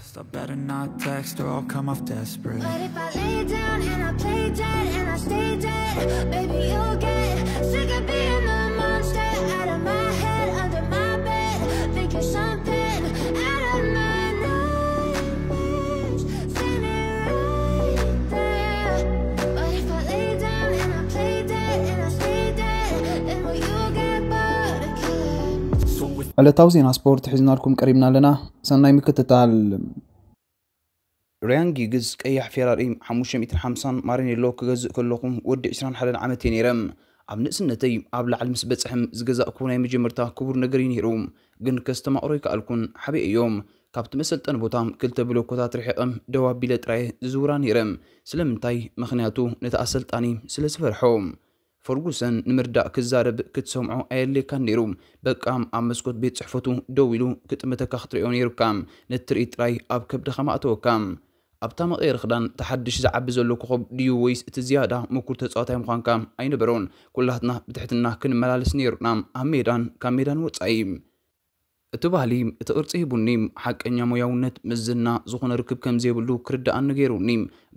I better not text or I'll come off desperate. But if I lay down and I play dead and I stay dead, baby, you'll get sick of being the monster out of my head, under my bed. Think you're something out of my nightmares. Standing right there. But if I lay down and I play dead and I stay dead, then will you get bored of killing? So with ዕለታዊ ዜና ስፖርት ሒዝናልኩም ቀሪብና ኣለና። ሰናይ ምክትታል። ሪያን ጊግስ ቀያሕ ፌራሪ ሓሙሽተ ሚእትን ሓምሳን ማሪኔሎ ክገዝእ ከለኹ ወዲ ዕስራን ሓደን ዓመት እየ ነይረ። ኣብ ንእስነተይ ኣብ ላዕሊ ምስ በጽሐም ዝገዛእኩ ናይ መጀመርታ ክቡር ነገር እዩ ነይሩ። ግን ከስተማቕሮ ይከኣልኩን ሓበየ እዮም። ካብቲ መሰልጠኒ ቦታ ክልተ ብሎኮታት ርሒቐም ደው ኣቢለ ጥራየ ዝዝውራ ነይረ። ስለምንታይ? ምኽንያቱ ነቲ ኣሰልጣኒ ስለ ዝፈርሖ። ፈርጉሰን ንምርዳእ ክዛረብ ክትሰምዖ ኣየድልየካን ነይሩ። በቃ ኣብ መስኮት ቤት ጽሕፈቱ ደው ኢሉ ክጥምተካ ክትሪኦ ነይሩካ። ነቲ ትርኢት ጥራይ ኣብ ከብድኻ መእተወካ። ኣብታ መቐየሪ ክዳን እቲ ሓድሽ ዝዓቢ ዘሎ ኮኸብ ድዩ ወይስ እቲ ዝያዳ ምኩር ተጻዋታይ ምዃንካ ኣይነበሮን። ኩላትና ብትሕትና ክንመላለስ ነይሩና፣ ኣብ ሜዳን ካብ ሜዳን ወጻኢ። እቲ ባህሊ፣ እቲ ቅርጺ ሂቡኒ። ሓቀኛ ሞያውነት ምስ ዝና ዝኾነ ርክብ ከም ዘይብሉ ክርድኣኒ ገይሩኒ።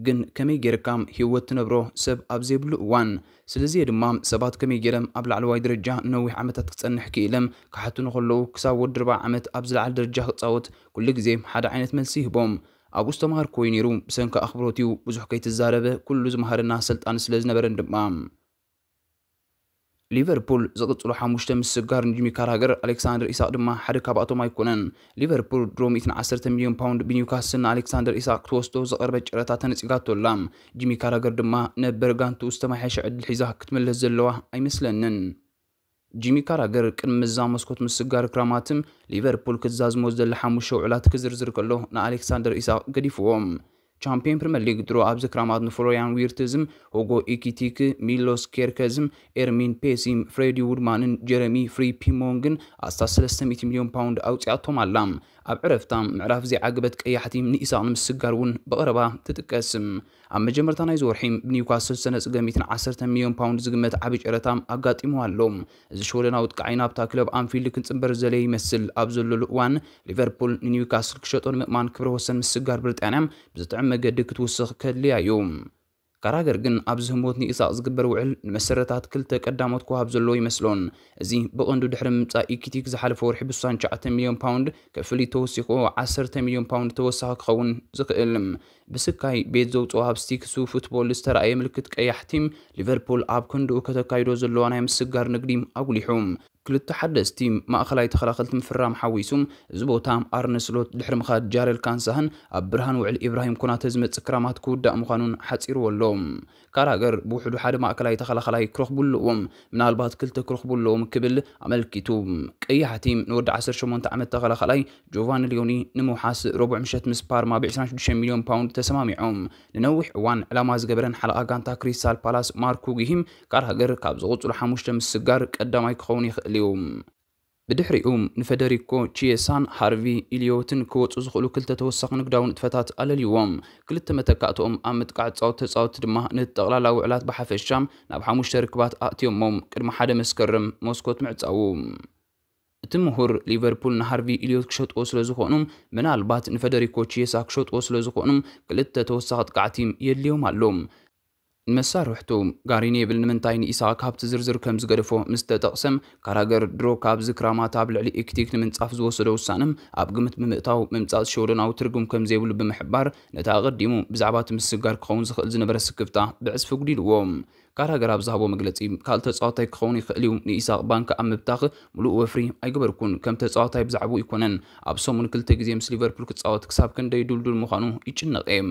ግን ከመይ ጌርካ ህይወት ትነብሮ ሰብ ኣብ ዘይብሉ እዋን? ስለዚ ድማ ሰባት ከመይ ጌረም ኣብ ላዕለዋይ ደረጃ ነዊሕ ዓመታት ክጸንሕ ክኢለም ክሓቱኒ ከለዉ፣ ክሳብ ወዲ ኣርብዓ ዓመት ኣብ ዝለዓለ ደረጃ ክጻወት ኩሉ ግዜ ሓደ ዓይነት መልሲ ይህቦም። ኣብኡ ዝተማሃርኩዎ እዩ ነይሩ። ብሰንኪ ኣኽብሮት እዩ፣ ብዙሕ ከይትዛረበ ኩሉ ዝመሃረና ኣሰልጣኒ ስለ ዝነበረን ድማ። ሊቨርፑል ዝቕጽሉ ሓሙሽተ ምስጋር ንጂሚ ካራገር፣ ኣሌክሳንደር ኢሳቅ ድማ ሓደ ካብኣቶም ኣይኮነን። ሊቨርፑል ድሮ ሚእትን ዓሰርተ ሚልዮን ፓውንድ ብኒውካስል ንኣሌክሳንደር ኢሳቅ ክትወስዶ ዝቐረበት ጨረታ ተነጺጋቶ ኣላ። ጂሚ ካራገር ድማ ነበር ጋንቱ ዝተማሓየሸ ዕድል ሒዛ ክትምለስ ዘለዋ ኣይመስለንን። ጂሚ ካራገር ቅድሚ እዛ መስኮት ምስጋር ክራማትም ሊቨርፑል ክዛዝሞ ዝደሊ ሓሙሽተ ውዕላት ክዝርዝር ከሎ፣ ንኣሌክሳንደር ኢሳቅ ገዲፍዎም። ቻምፒዮን ፕሪምየር ሊግ ድሮ ኣብዚ ክራማት ንፍሎሪያን ዊርትዝም፣ ሁጎ ኢኪቲክ፣ ሚሎስ ኬርከዝም፣ ኤርሚን ፔሲም፣ ፍሬዲ ውድማንን ጀረሚ ፍሪፒሞንግን ኣስታት ሰለስተ ሚእቲ ሚልዮን ፓውንድ ኣውጺኣቶም ኣላ። ኣብ ዕረፍታ ምዕራፍ ዘይዓገበት ቀያሕቲ ንኢሳቕ ንምስጋር እውን ብቐረባ ትጥቀስ። ኣብ መጀመርታ ናይዚ ወርሒ ብኒውካስል ዝተነጽገ ሚእትን ዓሰርተ ሚልዮን ፓውንድ ዝግመት ዓቢ ጨረታ ኣጋጢሙ ኣሎ። እዚ ሽወደናዊ ጥቃዓይ ናብታ ክለብ ኣንፊልድ ክንጽንበር ዝደለየ ይመስል። ኣብ ዘለሉ እዋን ሊቨርፑል ንኒውካስል ክሸጦ ንምእማን ክብረ ወሰን ምስጋር ብሪጣንያ ብዝጥዕም መገዲ ክትውስኽ ከድልያ እዩ። ካራገር ግን ኣብዚ ህሞት ንኢሳቕ ዝግበር ውዕል ንመሰረታት ክልተ ቀዳሞት ክወሃብ ዘለዎ ይመስሎን። እዚ ብቐንዱ ድሕሪ ምምጻእ ኢኪቲክ ዝሓለፈ ወርሒ ብስሳን ትሽዓተ ሚልዮን ፓውንድ ክፍሊት ተወሲኽዎ ዓሰርተ ሚልዮን ፓውንድ ተወሳኺ ክኸውን ዝኽእል። ብስካይ ቤት ዘውጽኦ ኣብ ስቲክሱ ፉትቦል ዝተራእየ ምልክት ቀያሕቲ ሊቨርፑል ኣብ ክንድኡ ከተካይዶ ዘለዋ ናይ ምስጋር ንግዲ ኣጉሊሑ። ክልተ ሓደስቲ ማእኸላይ ተኸላኸልቲ ምፍራም ሓዊሱ፣ እዚ ቦታ ኣርነ ስሎት ድሕሪ ምኻድ ጃረል ካንሳህን ኣብ ብርሃን ውዕል ኢብራሂም ኮናተ ዝመጽእ ክራማት ክውዳእ ምዃኑን ሓጺርዎ ኣሎ። ካራገር ብውሕዱ ሓደ ማእከላይ ተኸላኸላይ ክረኽቡ ኣለዎም፣ ምናልባት ክልተ ክረኽቡ ኣለዎም ክብል ኣመልኪቱ። ቀያሕቲ ንወዲ ዓሰርተ ሸሞንተ ዓመት ተኸላኸላይ ጆቫኒ ሊዮኒ ንምውሓስ ረቡዕ ምሸት ምስ ፓርማ ብ ዕስራን ሽዱሽተን ሚልዮን ፓውንድ ተሰማሚዖም። ንነዊሕ እዋን ዕላማ ዝገበረን ሓለቓ ጋንታ ክሪስታል ፓላስ ማርኩ ጊሂም ካራገር ካብ ዝቕጽሉ ሓሙሽተ ምስጋር ቀዳማይ ክኸውን ይኽእል እዩ። ብድሕሪኡ ንፈደሪኮ ቺየሳን ሃርቪ ኢልዮትን ክወጹ ዝኽእሉ ክልተ ተወሳኺ ንግዳዊ ንጥፈታት ኣለልይዎም። ክልተ መተካእትኦም ኣብ ምጥቃዕ ዝጻወቱ ተጻወትቲ ድማ ነቲ ጠቕላላ ውዕላት ብሓፈሻ ናብ ሓሙሽተ ርክባት ኣእትዮሞም ቅድሚ ሓደ መስከረም መስኮት ምዕጻዉ። እቲ ምሁር ሊቨርፑል ንሃርቪ ኢልዮት ክሸጥዎ ስለ ዝኾኑ፣ ምናልባት ንፈደሪኮ ቺየሳ ክሸጥዎ ስለ ዝኾኑ ክልተ ተወሳኺ ኣጥቃዕቲ የድልዮም ኣሎ። ንመሳርሕቱ ጋሪ ኔብል ንምንታይ ንኢሳቕ ካብቲ ዝርዝር ከም ዝገደፎ ምስ ተጠቕሰ፣ ካራገር ድሮ ካብዚ ክራማት ኣብ ልዕሊ ኤክቲክ ንምንጻፍ ዝወሰዶ ውሳነ ኣብ ግምት ብምእታው ምምጻእ ሽወደናዊ ትርጉም ከም ዘይብሉ ብምሕባር፣ ነቲ ኣቐዲሙ ብዛዕባ እቲ ምስጋር ክኸውን ዝኽእል ዝነበረ ስክፍታ ብዕጽፊ ኣጉዲልዎ። ካራገር ኣብ ዝሃቦ መግለጺ፣ ካልእ ተጻዋታይ ክኸውን ይኽእል እዩ፣ ንኢሳቕ ባንክ ኣብ ምብታኽ ምሉእ ወፍሪ ኣይገበርኩን፣ ከም ተጻዋታይ ብዛዕባኡ ኣይኮነን። ኣብ ሰሙን ክልተ ግዜ ምስ ሊቨርፑል ክጻወት ክሳብ ክንደይ ድልዱል ምዃኑ ይጭነቕ እየ።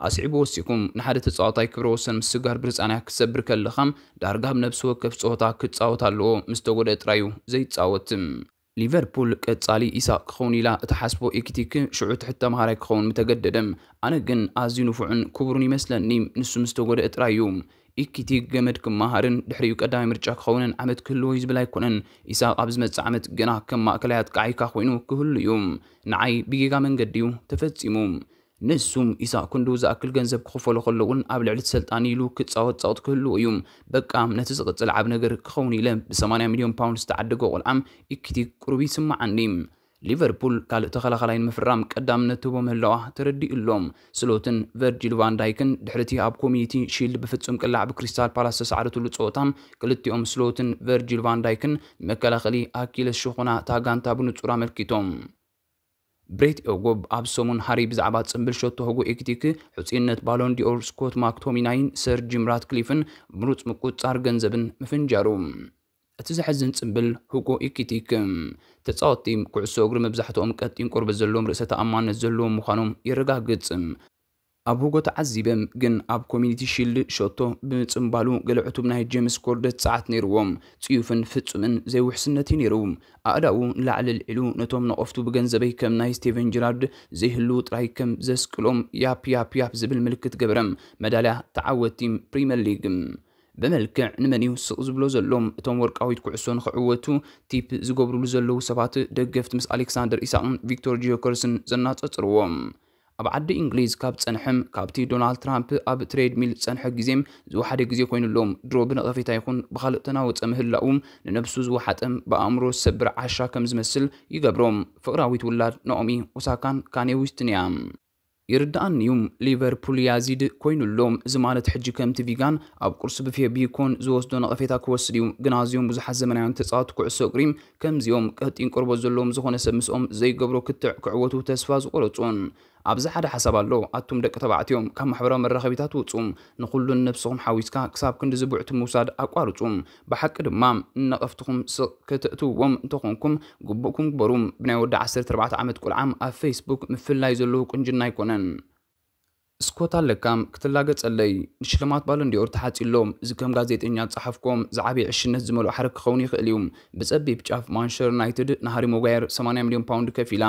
ኣስዒቡ ወሲኹ፣ ንሓደ ተጻዋታይ ክብረ ወሰን ምስጋር ብሪጣንያ ክትሰብር ከለኻ፣ ዳርጋ ኣብ ነብሲ ወከፍ ጸወታ ክጻወት ኣለዎ፣ ምስ ተጎድአ ጥራይ እዩ ዘይጻወት። ሊቨርፑል ቀጻሊ ኢሳቕ ክኸውን ኢላ እትሓስቦ ኤኪቲክ ሽዑ ትሕቲ ተምሃራይ ክኸውን ምተገደደ። ኣነ ግን ኣዝዩ ንፉዕን ክቡርን ይመስለኒ፣ ንሱ ምስ ተጎድአ ጥራይ እዩ። ኢኪቲክ ገመድ ክመሃርን ድሕሪኡ ቀዳማይ ምርጫ ክኸውንን ዓመት ክህልዎ እዩ ዝብል ኣይኮነን። ኢሳቕ ኣብ ዝመጽእ ዓመት ገና ከም ማእከላይ ኣጥቃዓይካ ኮይኑ ክህሉ እዩ። ንዓይ ብጌጋ መንገዲ እዩ ተፈጺሙ። ንሱ ኢሳቕ ክንድኡ ዝኣክል ገንዘብ ክኽፈሎ ከሎ እውን ኣብ ልዕሊ እቲ ሰልጣን ኢሉ ክጻወት ጻወት ክህልዎ እዩ። በቃ ነቲ ዝቕጽል ዓብ ነገር ክኸውን ኢለ ብ ሰማንያ ሚልዮን ፓውንድ ዝተዓደጎ ቆልዓ ኢኪቲክ ቁሩብ ይስምዓኒ። ሊቨርፑል ካልእ ተኸላኻላይ ንምፍራም ቀዳምነት ትህቦ ምህላዋ ተረዲኡ ኣሎ። ስሎትን ቨርጂል ቫን ዳይክን ድሕሪ እቲ ኣብ ኮሚኒቲ ሺልድ ብፍጹም ቅላዕ ብክሪስታል ፓላስ ዝተሳዕረትሉ ጸወታ፣ ክልቲኦም ስሎትን ቨርጂል ቫን ዳይክን ንመከላኸሊ ኣኪለስ ሽኾና እታ ጋንታ ብንጹር ኣመልኪቶም። ብሬት ኤጎብ ኣብ ሰሙን ሃሪ ብዛዕባ ጽምብል ሸቶ ሆጎ ኤኪቲክ ሕጹይነት ባሎን ዲኦር ስኮት ማክቶሚናይን ሰር ጂም ራትክሊፍን ምሩጽ ምቁጽጻር ገንዘብን ምፍንጃሩ። እቲ ዘሕዝን ጽምብል፣ ሁጎ ኢኪቲክ ተጻወትቲ ኩዕሶ እግሪ መብዛሕትኦም ቀጢን ቆርበት ዘለዎም፣ ርእሰ ተኣማንነት ዘለዎም ምዃኖም የረጋግጽ። ኣብ ሁጎ ተዓዚበ፣ ግን ኣብ ኮሚኒቲ ሺልድ ሸቶ ብምጽምባሉ ገለ ዕቱብ ናይ ጄምስ ኮርደት ጸዓት ነይርዎም። ጽዩፍን ፍጹምን ዘይውሕስነት እዩ ነይሩ። ኣእዳዉ ንላዕሊ ኣልዒሉ ነቶም ነቐፍቱ ብገንዘበይ ከም ናይ ስቴቨን ጀራርድ ዘይህልዉ ጥራይ ከም ዘስቅሎም ያፕ ያፕ ያፕ ዝብል ምልክት ገበረ። መዳልያ ተዓወትቲ ፕሪምየር ሊግ። ብመልክዕ ንመን እዩ ስቕ ዝብሎ ዘሎ? እቶም ወርቃዊት ኩዕሶ ንኽዕወቱ ቲፕ ዝገብሩሉ ዘለዉ ሰባት፣ ደገፍቲ ምስ ኣሌክሳንደር ኢሳቕን ቪክቶር ጂዮከርስን ዘናጸጽርዎ። ኣብ ዓዲ እንግሊዝ ካብ ጸንሐም፣ ካብቲ ዶናልድ ትራምፕ ኣብ ትሬድሚል ዝጸንሐ ግዜም ዝወሓደ ግዜ ኮይኑሎም፣ ድሮ ብነቐፌታ ይኹን ብኻልእ ተናወጸ ምህላዉ፣ ንነብሱ ዝወሓጠም ብኣእምሮ ዝሰብር ዓሻ ከም ዝመስል ይገብሮም። ፍቕራዊት ውላድ ናኦሚ ኦሳካን ካኔ ዊስትን እያ። ይርድኣኒ እዩ፣ ሊቨርፑል ያዚድ ኮይኑሎም። እዚ ማለት ሕጂ ከምቲ ቪጋን ኣብ ቁርሲ ብፌ ቢኮን ዝወስዶ ነቐፌታ ክወስድ እዩ። ግን ኣዝዮም ብዙሓት ዘመናውያን ተጻወትቲ ኩዕሶ እግሪ ከምዚኦም ቀጢን ቆርበት ዘለዎም ዝኾነ ሰብ ምስኦም ዘይገብሮ ክትዕ ክዕወቱ ተስፋ ዝቆረጹን። ኣብዚ ሓደ ሓሳብ ኣሎ። ኣቱም ደቂ ተባዕትዮ፣ ካብ ማሕበራዊ መራኸቢታት ውጹ። ንኹሉን ነብስኹም ሓዊስካ ክሳብ ክንዲ ዝብዕቱ ምውሳድ ኣቋርጹ። ብሓቂ ድማ፣ ንነቐፍትኹም ስቕ ከተእትውዎም እንተኾንኩም፣ ግቡእኩም ግበሩ። ብናይ ወዲ ዓሰርተ ኣርባዕተ ዓመት ቆልዓ ኣብ ፌስቡክ ምፍላይ ዘለዎ ቁንጅና ኣይኮነን። ስኮት ኣለካ ክትላገጸለይ። ንሽልማት ባሎን ዲኦር ተሓጺሎ። እዚ ከም ጋዜጠኛ ዝጸሓፍኮ ዝዓበየ ዕሽነት ዝመልኦ ሓረግ ክኸውን ይኽእል እዩ። ብጸቢብ ጫፍ ማንቸስተር ዩናይትድ ንሃሪ ሞጓየር ሰማንያ ሚልዮን ፓውንድ ከፊላ።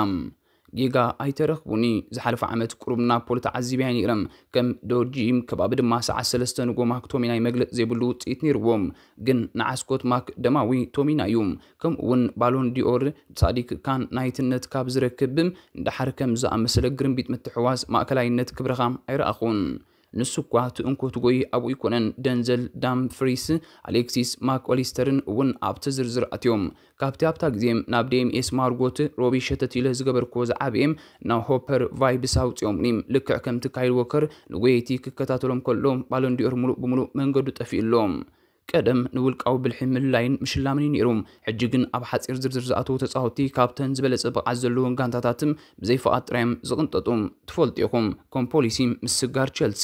ጌጋ ኣይተረኽቡኒ። ዝሓለፈ ዓመት ቁሩብ ናፖሊ ተዓዚበያ ነይረ። ከም ዶጂም ከባቢ ድማ ሰዓት ሰለስተ ንጎ ማክቶሚናይ መግለጺ ዘይብሉ ውጽኢት ነይርዎም። ግን ንዓ ስኮት ማክ ደማዊ ቶሚና እዩ። ከምኡ እውን ባሎን ዲኦር ሳዲክ ካን ናይትነት ካብ ዝረክብ፣ ንደሓር ከም ዝኣመሰለ ግርምቢጥ ምትሕዋስ ማእከላይነት ክብረኻ ኣይረኣኹን። ንሱ እኳ እቲ እንኮ ትጎይ ኣብኡ ኣይኮነን። ደንዘል ዳምፍሪስ፣ ኣሌክሲስ ማክ ኦሊስተርን እውን ኣብቲ ዝርዝር ኣትዮም። ካብቲ ኣብታ ግዜ ናብ ዴምኤስ ማርጎት ሮቢ ሸተት ኢለ ዝገበርክዎ ዝዓበየ ናብ ሆፐር ቫይብስ ኣውፅኦምኒ። ልክዕ ከምቲ ካይል ዎከር ንጎየይቲ ክከታተሎም ከሎ፣ ባሎን ዲኦር ሙሉእ ብሙሉእ መንገዱ ጠፊኡ ኣሎ። ቀደም ንውልቃዊ ብልሒ ምልላይን ምሽላምን እዩ ነይሩ። ሕጂ ግን ኣብ ሓፂር ዝርዝር ዝኣተዉ ተፃወትቲ ካብተን ዝበለፀ ብቕዓት ዘለወን ጋንታታትን ብዘይ ፍቓድ ጥራዮም ዝቕንጠጡ። ትፈልጡ ኢኹም፣ ከም ፖሊሲ ምስጋር ቸልሲ።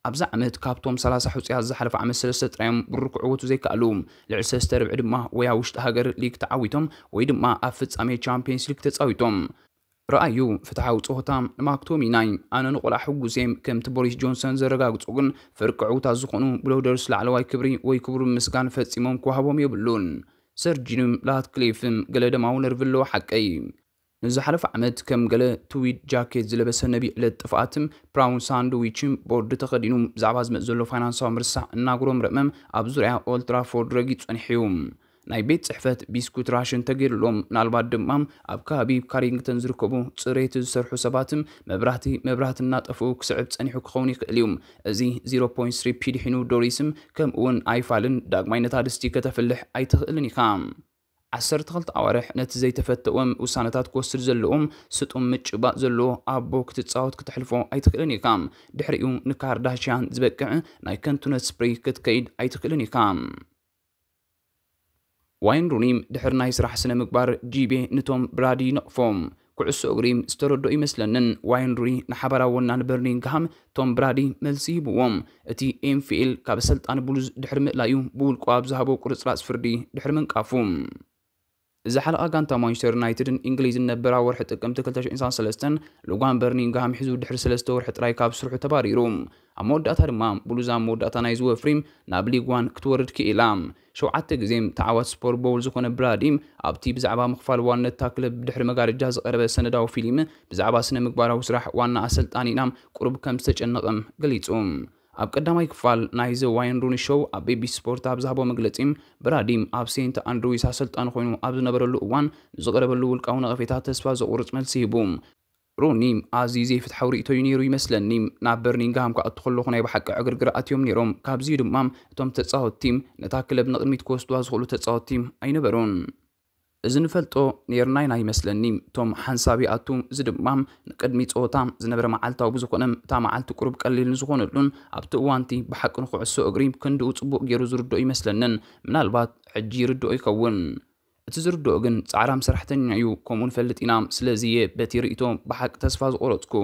ኣብዚ ዓመት ካብቶም ሰላሳ ሕጹያት ዝሓለፈ ዓመት ሰለስተ ጥራዮም ብሩር ክዕወቱ ዘይከኣሉ። ልዕሊ ሰለስተ ርብዒ ድማ ወይ ኣብ ውሽጢ ሃገር ሊግ ተዓዊቶም ወይ ድማ ኣብ ፍጻሜ ቻምፒየንስ ሊግ ተጻዊቶም። ረኣዩ፣ ፍትሓዊ ጸወታ ንማክቶሚናይ። ኣነ ንቆልዓ ሕጉስ እየ። ከምቲ ቦሪስ ጆንሰን ዘረጋግጾ ግን፣ ፍርቂ ዕዉታት ዝኾኑ ብሎደርስ ላዕለዋይ ክብሪ ወይ ክብሩ ምስጋን ፈጺሞም ክወሃቦም የብሉን። ሰር ጂም ራትክሊፍ ገለ ደማዊ ነርቭ ኣለዎ ሓቀይ። ንዝሓለፈ ዓመት ከም ገለ ትዊድ ጃኬት ዝለበሰ ነቢ ዕለት ጥፍኣት ብራውን ሳንድዊች ቦርድ ተኸዲኑ ብዛዕባ ዝመጽእ ዘሎ ፋይናንሳዊ ምርሳዕ እናጉረምረመ ኣብ ዙርያ ኦልድ ትራፎርድ ረጊጹ ጸኒሑ እዩ። ናይ ቤት ጽሕፈት ቢስኩት ራሽን ተገይሩሎም፣ ምናልባት ድማ ኣብ ከባቢ ካሪንግተን ዝርከቡ ጽሬት ዝሰርሑ ሰባት መብራህቲ መብራህቲ እናጠፍኡ ክስዕብ ጸኒሑ ክኸውን ይኽእል እዩ። እዚ ዜሮ ፖይንት ስሪ ፒ ድሒኑ ዶሪስም ከምኡ እውን ኣይፋልን ዳግማይ ነታ ድስቲ ከተፍልሕ ኣይትኽእልን ኢኻ። ዓሰርተ ክልተ ኣዋርሕ ነቲ ዘይተፈተወ ውሳነታት ክወስድ ዘለዎም ስጡም ምጭባጥ ዘለዎ ኣቦ ክትጻወት ክተሕልፎ ኣይትኽእልን ኢኻ። ድሕሪኡ ንካርዳሽያን ዝበቅዕ ናይ ከንቱነት ስፕሪ ክትከይድ ኣይትኽእልን ኢኻ። ዋይን ሩኒ ድሕሪ ናይ ስራሕ ስነ ምግባር ጂቤ ንቶም ብራዲ ነቕፎም። ኩዕሶ እግሪ ዝተረድኦ ይመስለንን። ዋይን ሩኒ ንሓባራዊ ወናኒ በርሚንግሃም ቶም ብራዲ መልሲ ሂብዎም። እቲ ኤንፊኤል ካብ ኣሰልጣኒ ብሉዝ ድሕሪ ምእላዩ ብውልቁ ኣብ ዝሃቦ ቁርጽራጽ ፍርዲ ድሕሪ ምንቃፉ። እዚ ሓለቓ ጋንታ ማንቸስተር ዩናይትድን እንግሊዝን ነበራ ወርሒ ጥቅምቲ ክልተ ሽሕን ሰለስተን ሎጋን በርሚንግሃም ሒዙ ድሕሪ ሰለስተ ወርሒ ጥራይ ካብ ስርሑ ተባሪሩ። ኣብ መወዳእታ ድማ ብሉዝ ኣብ መወዳእታ ናይዚ ወፍሪ ናብ ሊግ ዋን ክትወርድ ክኢላ። ሸውዓተ ግዜ ተዓዋቲ ስፖር ቦል ዝኾነ ብራዲ ኣብቲ ብዛዕባ ምኽፋል ዋንነት እታ ክለብ ብድሕሪ መጋረጃ ዝቐረበ ሰነዳዊ ፊልም ብዛዕባ ስነ ምግባራዊ ስራሕ ዋና ኣሰልጣኒና ቁሩብ ከም ዝተጨነቐ ገሊጹ። ኣብ ቀዳማይ ክፋል ናይ ዘ ዋይን ሩኒ ሾው ኣብ ቢቢሲ ስፖርት ኣብ ዝሃቦ መግለጺ፣ ብራዲ ኣብ ሴንት ኣንድሩዊስ ኣሰልጣኒ ኮይኑ ኣብ ዝነበረሉ እዋን ንዝቐረበሉ ውልቃዊ ነቐፌታ ተስፋ ዘቑርጽ መልሲ ሂቡ። ሩኒ ኣዝዩ ዘይፍትሓዊ ርእይቶ እዩ ነይሩ ይመስለኒ። ናብ በርሚንግሃም ክኣቱ ከለኹ ናይ ብሓቂ ዕግርግር ኣትዮም ነይሮም። ካብዚ ድማ እቶም ተጻወትቲ ነታ ክለብ ንቕድሚት ክወስዱዋ ዝኽእሉ ተጻወትቲ ኣይነበሩን። እዚ ንፈልጦ ነርና ኢና ይመስለኒ። ቶም ሓንሳብ ይኣቱ፣ እዚ ድማ ንቅድሚ ጸወታ ዝነበረ መዓልታዊ ብዝኾነ፣ እታ መዓልቲ ቁሩብ ቀሊል ንዝኾነሉን ኣብቲ እዋንቲ ብሓቂ ንኩዕሶ እግሪ ክንድኡ ጽቡቕ ገይሩ ዝርድኦ ይመስለንን። ምናልባት ሕጂ ይርድኦ ይኸውን። እቲ ዝርድኦ ግን ጻዕራም ሰራሕተኛ እዩ፣ ከምኡ ንፈልጥ ኢና። ስለዚ እየ በቲ ርእይቶ ብሓቂ ተስፋ ዝቆረጽኩ።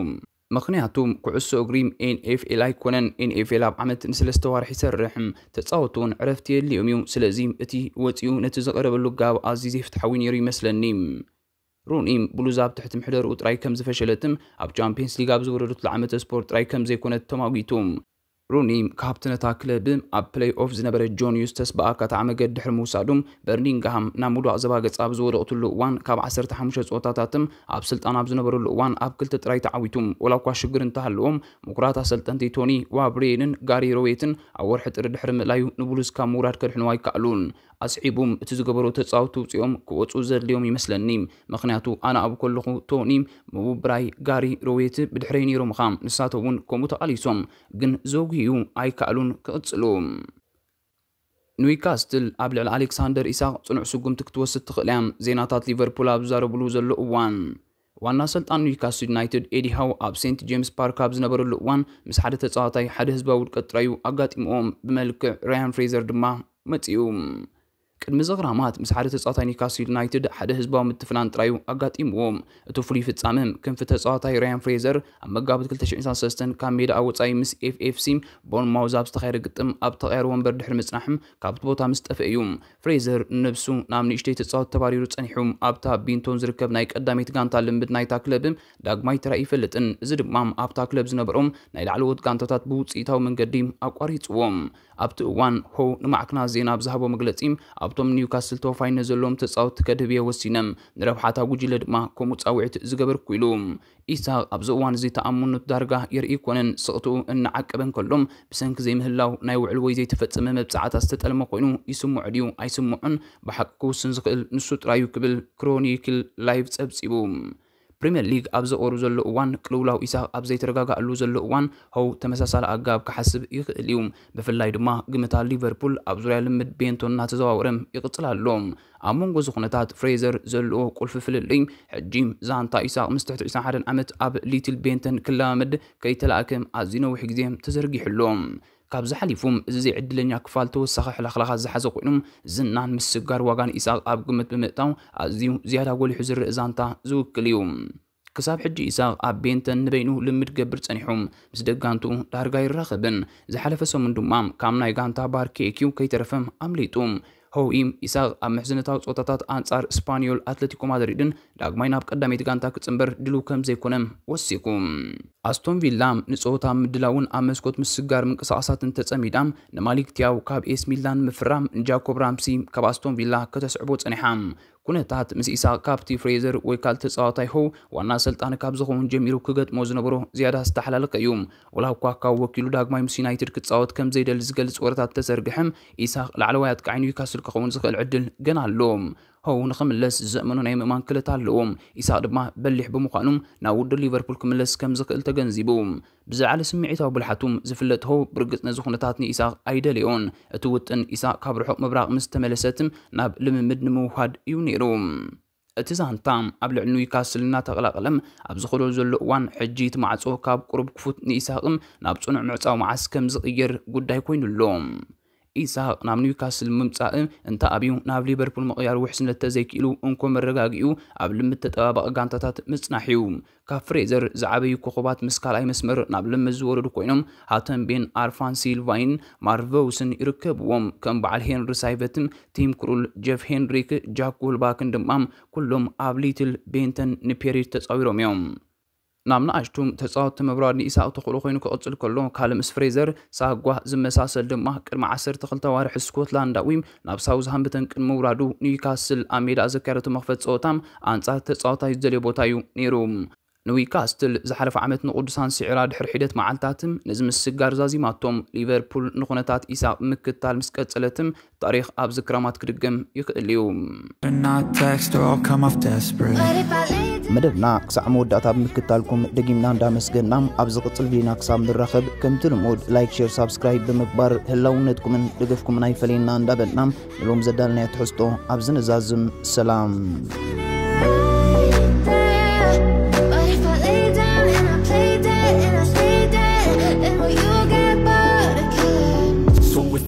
ምኽንያቱ ኩዕሶ እግሪ ኤንኤፍኤል ኣይኮነን። ኤንኤፍኤል ኣብ ዓመት ንሰለስተ ዋርሒ ይሰርሕ፣ ተጻወትቲ እውን ዕረፍቲ የድልዮም እዩ። ስለዚ እቲ ወጺኡ ነቲ ዝቐረበሉ ጋብ ኣዝዩ ዘይፍትሓዊ ነይሩ ይመስለኒ። ሩኒ ብሉዝ ኣብ ትሕቲ ምሕደርኡ ጥራይ ከም ዝፈሸለትን ኣብ ቻምፒየንስ ሊግ ኣብ ዝወረደትሉ ዓመተ ስፖርት ጥራይ ከም ዘይኮነት ተማጒቱ። ሩኒ ካብቲ ነታ ክለብ ኣብ ፕለይ ኦፍ ዝነበረ ጆን ዩስተስ ብኣካታዕ መገዲ ድሕሪ ምውሳዱ፣ በርሚንግሃም ናብ ምውዳቕ ዘባገጽ ኣብ ዝወደቕትሉ እዋን ካብ ዓሰርተ ሓሙሽተ ጸወታታትን ኣብ ስልጣን ኣብ ዝነበረሉ እዋን ኣብ ክልተ ጥራይ ተዓዊቱ። ወላ እኳ ሽግር እንተሃለዎም፣ ምኩራት ኣሰልጠንቲ ቶኒ ዋብሬንን ጋሪ ሮዌትን ኣብ ወርሒ ጥሪ ድሕሪ ምእላዩ ንብሉዝ ካብ ምውራድ ከድሕንዎ ኣይከኣሉን። ኣስዒቡ እቲ ዝገበሮ ተጻወትቲ ውጽኦም ክወጹ ዘድልዮም ይመስለኒ። ምኽንያቱ ኣነ ኣብ ከለኹ ቶኒ ምውብራይ ጋሪ ሮዌት ብድሕረይ ነይሮም ኻ ንሳቶም እውን ከምኡ ተቓሊሶም፣ ግን ዘጉህዩ ኣይከኣሉን ክቕጽሉ። ኒውካስትል ኣብ ልዕሊ ኣሌክሳንደር ኢሳቕ ጽኑዕ ስጉምቲ ክትወስድ ትኽእል እያ። ዜናታት ሊቨርፑል ኣብ ዝዛረብሉ ዘሎ እዋን ዋና ኣሰልጣን ኒውካስትል ዩናይትድ ኤዲ ሃው ኣብ ሴንት ጄምስ ፓርክ ኣብ ዝነበረሉ እዋን ምስ ሓደ ተጻዋታይ ሓደ ህዝባዊ ውድቀት ጥራዩ ኣጋጢምዎም ብመልክዕ ራያን ፍሬዘር ድማ መጺኡ። ቅድሚ ዘኽራማት ምስ ሓደ ተጻዋታይ ኒውካስትል ዩናይትድ ሓደ ህዝባዊ ምትፍናን ጥራዩ ኣጋጢምዎም። እቲ ፍሉይ ፍጻመ ክንፊ ተጻዋታይ ራያን ፍሬዘር ኣብ መጋቢት ክልተ ሽሕን ሰለስተን ካብ ሜዳ ወጻኢ ምስ ኤፍኤፍሲ ቦርንማውዝ ኣብ ዝተኻየደ ግጥም ኣብ ተቐያሪ ወንበር ድሕሪ ምጽናሕም ካብቲ ቦታ ምስ ጠፍአ እዩ። ፍሬዘር ንነብሱ ናብ ንእሽተይ ተጻወት ተባሪሩ ጸኒሑ ኣብታ ቢንቶን ዝርከብ ናይ ቀዳመይቲ ጋንታ ልምድ ናይታ ክለብ ዳግማይ ተራእዩ ይፈልጥን፣ እዚ ድማ ኣብታ ክለብ ዝነበሮም ናይ ላዕለዎት ጋንታታት ብውጽኢታዊ መንገዲ ኣቋሪጽዎም። ኣብቲ እዋን ሆው ንማዕክናት ዜና ኣብ ዝሃቦ መግለጺ ኣብቶም ኒውካስል ተወፋይነት ዘለዎም ተጻወትቲ ከድህብየ ወሲነ፣ ንረብሓታ ጉጅለ ድማ ከምኡ ጻውዒት ዝገበርኩ ኢሉ። ኢሳቕ ኣብዚ እዋን እዚ ተኣማንነቱ ዳርጋ የርኢ ኣይኮነን። ስቕትኡ እናዓቀበ እንከሎ ብሰንኪ ዘይምህላው ናይ ውዕል ወይ ዘይተፈጸመ መብጻዓታት ዝተጠልመ ኮይኑ ይስምዖ ድዩ ኣይስምዖን ብሓቂ ክውስን ዝኽእል ንሱ ጥራዩ ክብል ክሮኒክል ላይቭ ጸብጺቡ። ፕሪምየር ሊግ ኣብ ዘቐሩ ዘሎ እዋን ቅልውላው ኢሳቕ ኣብ ዘይተረጋጋኣሉ ዘሎ እዋን ሆው ተመሳሳሊ ኣገባብ ክሓስብ ይኽእል እዩ። ብፍላይ ድማ ግምታት ሊቨርፑል ኣብ ዙርያ ልምድ ቤንቶን እናተዘዋወረ ይቕጽል ኣሎ። ኣብ መንጎ እዚ ኩነታት ፍሬዘር ዘለዎ ቁልፊ ፍልልይ ሕጂ ዛንታ ኢሳቕ ምስ ትሕቲ ዕስራን ሓደን ዓመት ኣብ ሊትል ቤንተን ክለማመድ ከይተላእከ ኣዝዩ ነዊሕ ግዜ ተዘርጊሑ ኣሎ። ካብዚ ሓሊፉ እዚ ዘይዕድለኛ ክፋል ተወሳኺ ሕላኽላኻት ዝሓዘ ኮይኑ ዝናን ምስግጋር ዋጋን ኢሳቕ ኣብ ግምት ብምእታው ኣዝዩ ዝያዳ ጎሊሑ ዝረአ ዛንታ ዝውክል እዩ። ክሳብ ሕጂ ኢሳቕ ኣብ ቤንተን ንበይኑ ልምድ ገብር ጸኒሑ ምስ ደጋንቱ ዳርጋ ይራኸብን ዝሓለፈ ሰሙን ድማ ካብ ናይ ጋንታ ባርኬኪው ከይተረፈ ኣምሊጡ። ሆው ኢሳቕ ኣብ ምሕዝነታዊ ጸወታታት ኣንጻር ስፓኒዮል ኣትለቲኮ ማድሪድን ዳግማይ ናብ ቀዳመይቲ ጋንታ ክጽንበር ድሉው ከም ዘይኮነ ወሲኹ። ኣስቶን ቪላ ንጸወታ ምድላውን ኣብ መስኮት ምስግጋር ምንቅስቓሳትን ተጸሚዳ ንማሊክ ቲያው ካብ ኤስ ሚላን ምፍራም ንጃኮብ ራምሲ ካብ ኣስቶን ቪላ ከተስዕቦ ጸኒሓ። ኩነታት ምስ ኢሳቕ ካብቲ ፍሬዘር ወይ ካልእ ተጻዋታይ ሆው ዋና ኣሰልጣኒ ካብ ዝኸውን ጀሚሩ ክገጥሞ ዝነበሮ ዝያዳ ዝተሓላለኸ እዩ። ወላ እኳ ካብ ወኪሉ ዳግማይ ምስ ዩናይትድ ክጻወት ከም ዘይደሊ ዝገልጽ ወረታት ተዘርግሐ፣ ኢሳቕ ላዕለዋይ ኣጥቃዒ ኒውካስል ክኸውን ዝኽእል ዕድል ገና ኣሎ። ሆው ንኽምለስ ዝእመኖ ናይ ምእማን ክእለት ኣለዎ። ኢሳቕ ድማ በሊሕ ብምዃኑ ናብ ውድብ ሊቨርፑል ክምለስ ከም ዝኽእል ተገንዚቡ። ብዝለዓለ ስምዒታዊ ብልሓቱ ዝፍለጥ ሆው ብርግጽ ነዚ ኩነታት ንኢሳቕ ኣይደለዮን። እቲ ውጥን ኢሳቕ ካብ ርሑቕ ምብራቕ ምስ ተመለሰት ናብ ልምምድ ንምውሃድ እዩ ነይሩ። እቲ ዛንታ ኣብ ልዕሊ ኒውካስል እናተቐላቐለ ኣብ ዝኸደሉ ዘሎ እዋን ሕጂ እቲ ማዕጾ ካብ ቁሩብ ክፉት ንኢሳቕም ናብ ጽኑዕ ምዕጻው መዓስ ከም ዝቕየር ጉዳይ ኮይኑ ኣሎ። ኢሳቕ ናብ ኒውካስል ምምጻእ እንተ ኣብዩ ናብ ሊቨርፑል ምቕያር ውሕስነት ተዘይክኢሉ እንኮ መረጋጊኡ ኣብ ልምድ ተጠባባቒ ጋንታታት ምጽናሕ እዩ። ካብ ፍሬዘር ዝዓበዩ ኮኸባት ምስ ካልኣይ መስመር ናብ ልምድ ዝወረዱ ኮይኖም ሃተንቤን ኣርፋን ሲልቫይን ማርቨውስን ይርከብዎም። ከም በዓል ሄንሪ ሳይቨትን ቲም ክሩል ጀፍ ሄንሪክ ጃክ ጎልባክን ድማ ኩሎም ኣብ ሊትል ቤንተን ንፔሪድ ተጻዊሮም እዮም። ናብ ንኣሽቱ ተጻወትቲ ምብራድ ንኢሳቕ ተኽእሎ ኮይኑ ክቕጽል ከሎ ካልእ ምስ ፍሬዘር ሳጓ ዝመሳሰል ድማ ቅድሚ ዓሰርተ ክልተ ዋርሒ ስኮትላንዳዊ ናብ ሳውዝሃምፕተን ቅድሚ ምውራዱ ኒውካስል ኣብ ሜዳ ዘካየደቶ መኽፈት ጸወታ ኣንጻር ተጻወታይ ዝደልዮ ቦታ እዩ ነይሩ። ንዊካስትል ዝሓለፈ ዓመት ንቅዱሳን ስዒራ ድሕሪ ሒደት መዓልታት ነዚ ምስግጋር ዛዚማቶም። ሊቨርፑል ንኩነታት ኢሳቕ ምክትታል ምስ ቀጸለትም ታሪኽ ኣብዚ ክራማት ክድገም ይኽእል እዩ። Not text or I'll come off desperate. But if I lay it መደብና ክሳዕ መወዳእታ ብምክታልኩም ደጊምና እንዳመስገና፣ ኣብ ዝቕጽል ቪድዮና ክሳብ ንራኸብ ከምቲ ልሙድ ላይክ፣ ሼር፣ ሳብስክራይብ ብምግባር ህላውነትኩምን ደገፍኩምን ኣይፈለየና እንዳበልና ንሎም ዘዳልናዮ ትሕዝቶ ኣብዚ ንዛዝም። ሰላም።